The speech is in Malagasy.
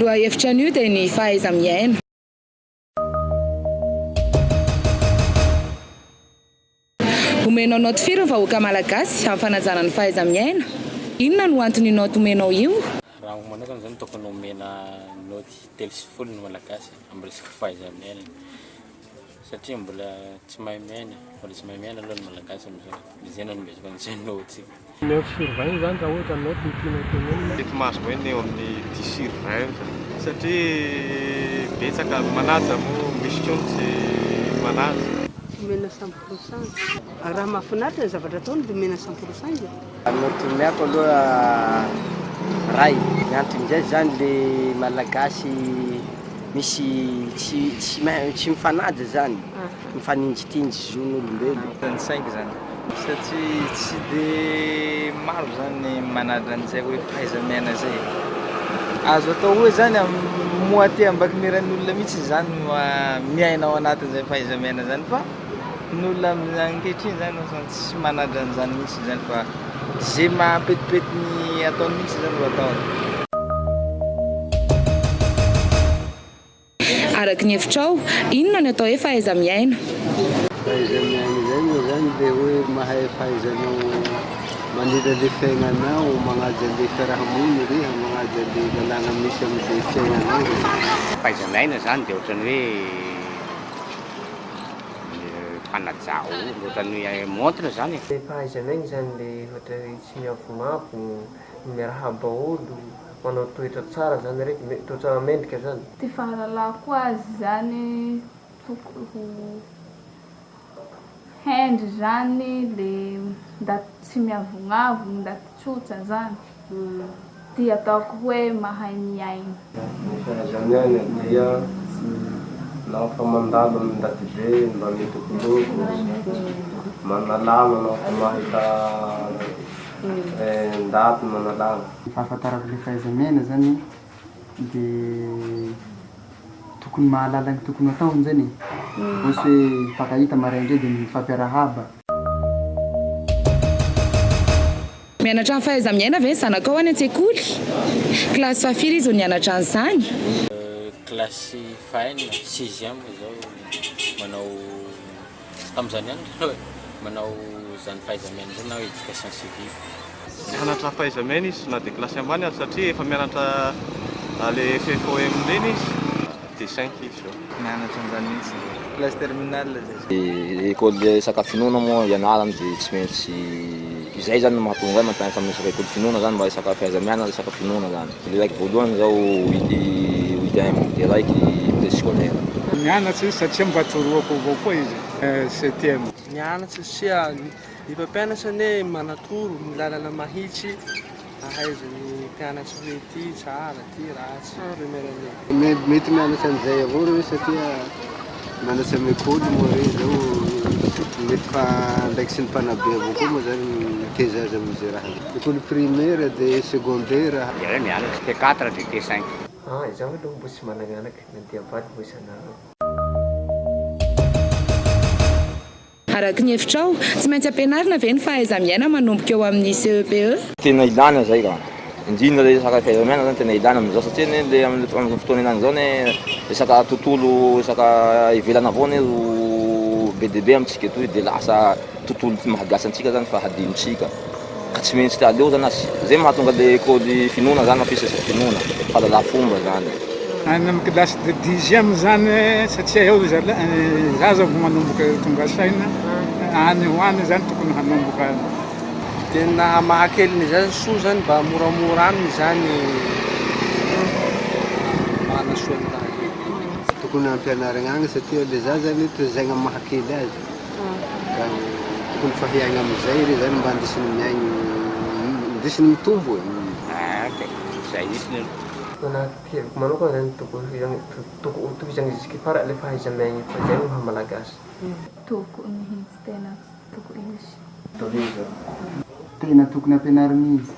Lohahevitra anio dia ny fahaiza-miaina. Omenao naoty firy ny vahoaka malagasy amin'ny fanajana ny fahaiza-miaina? Inona no anton'io naoty omenao io? Raha amiko manokana zany tokony omena naoty 13 ny malagasy amin'ny resaka fahaiza-miaina satria mbola tsy mahay miaina, mbola tsy mahay miaina aloha ny malagasy amin'izao, dia izay no anomezako an'izay naoty. Neuf sur vingt zany raha ohatra note no tianao tenenina. Mety mahazo moyenne eo amin'ny dix sur vingt eo zany satria betsaka ny manaja moa misy koa ny tsy manaja. Omena cent pour cent. Raha mahafinaritra ny zavatra ataony dia omena cent pour cent izy e. Ny note omeako aloha ray. Ny anton'izay zany le malagasy misy tsy tsy mahay tsy mifanaja zany, mifaninjitinjy zon'olombelo. Ny cinq zany. Satria tsy de maro zany ny manaja an'izay hoe fahaiza-miaina zay e. Azo atao hoe zany moitié ambakimiran'ny olona mihitsy zany no miaina ao anatin'izay fahaiza-miaina zany fa ny olona amin'ny ankehitriny zany ohatrany tsy manaja an'izany mihitsy zany fa ze mahapetipety ny ataony mihitsy zany no ataony. Araka ny hevitrao, inona ny atao hoe fahaiza-miaina? Fahaiza-miaina izay moa zany le hoe mahay fahaizanao mandrindra le fiaignanao, magnaja le fiaraha-monina riha, magnaja le lalàgna misy amle fiaignanao zany. Fahaiza-miaina zany dia ohatran'ny hoe fanajà olona, ohatran'ny hoe montre zany e. Le fahaiza-miaina zany le ohatra hoe tsy miavonavogno, miarahaba olo, Manao toetra tsara zany re, toetra mendrika zany. Ty fahalalako azy zany tokony ho hendry zany le ndaty tsy miavognavogno, ndaty tsotsa zany, ty ataoko hoe mahay miaigna. Ny fahaiza-miaina dia naho fa mandalo amin'ny ndaty be mba mitokoloko, manalama naho fa mahita ndaty manalama. Ny fahafantarako le fahaiza-miaina zany de tokony mahalala ny tokony hataony zany e, ohatsy hoe mifankahita maraindray de mifampiarahaba. Mianatra ny fahaiza-miaina ve ny zanakao any an-tsekoly? Kilasy fahafiry izy no nianatra an'izany? Kilasy fahenina, sixième, izao manao Tamin'izany ihany ry zareo e, manao izany fahaiza-miaina izany na hoe éducation civique. Mianatra fahaiza-miaina izy na dia kilasy ambany aza satria efa mianatra le FFOM ireny izy, dia cinq izy izao. Mianatra an'izany mihitsy, classe terminale zay. École resaka finoana moa ianarany dia tsy maintsy izay zany no mahatonga ahy mampianatra amin'ny resaka école finoana zany mba resaka fahaiza-miaina resaka finoana zany. Le raiky voalohany zao huit huitième de raiky préscolaire. Mianatra izy satria mba toroako avao koa izy septième. Mianatra satria ny mpampianatra anie manatoro ny lalana mahitsy ahaizan'ny mpianatra hoe ity tsara, ity ratsy, première année. Mety mianatra an'izay avao reo satria mianatra amin'ny école moa reo zao mety fa andraikitry ny mpanabe avao koa moa zany mitaiza azy amin'izay raha zay. École primaire de secondaire. Dia mianatra T4 de T5. Ah, izaho aloha mbo tsy managn'anaka na dia vady mbo isan'andro. Araka ny hevitrao, tsy maintsy ampianarina ve ny fahaiza-miaina manomboka eo amin'ny CEPE? Tena ilana zay ka. Indrindra le resaka fahaiza-miaina zany tena ilana amin'izao satria anie le amin'izao fotoana henany zao anie resaka tontolo resaka ivelany avao anie ro be dia be amintsika etoy de lasa tontolo tsy maha gasy antsika zany fa hadinontsika ka tsy maintsy aleo zany asi- zay mahatonga le école finoana zany mampisy resaka finoana, fahalala-fomba zany. Any amin'ny classe de dixième zany satria eo zalahy zaza vao manomboka tonga saina, any ho any zany tokony hanomboka. Dia ny maha kely ny zaza soa zany mba moramora aminy zany mba hanasoa ny raha io. Tokony hampianarigna agny satria le zaza anie tezaigna amin'ny maha kely azy. Ka tokony fa hiaigna amizay re zany mba andesiny miaigny indesiny mitombo e. Ah ok, zay mihitsy aloha. Manahaka ty heviko manokana zany tokony tokony ho tohizagna jusque farany le fahaiza-miaigna fa zay no maha malagasy. Tokony mihitsy tena tokony hisy. Tohizo. Tena tokony ampianarina izy.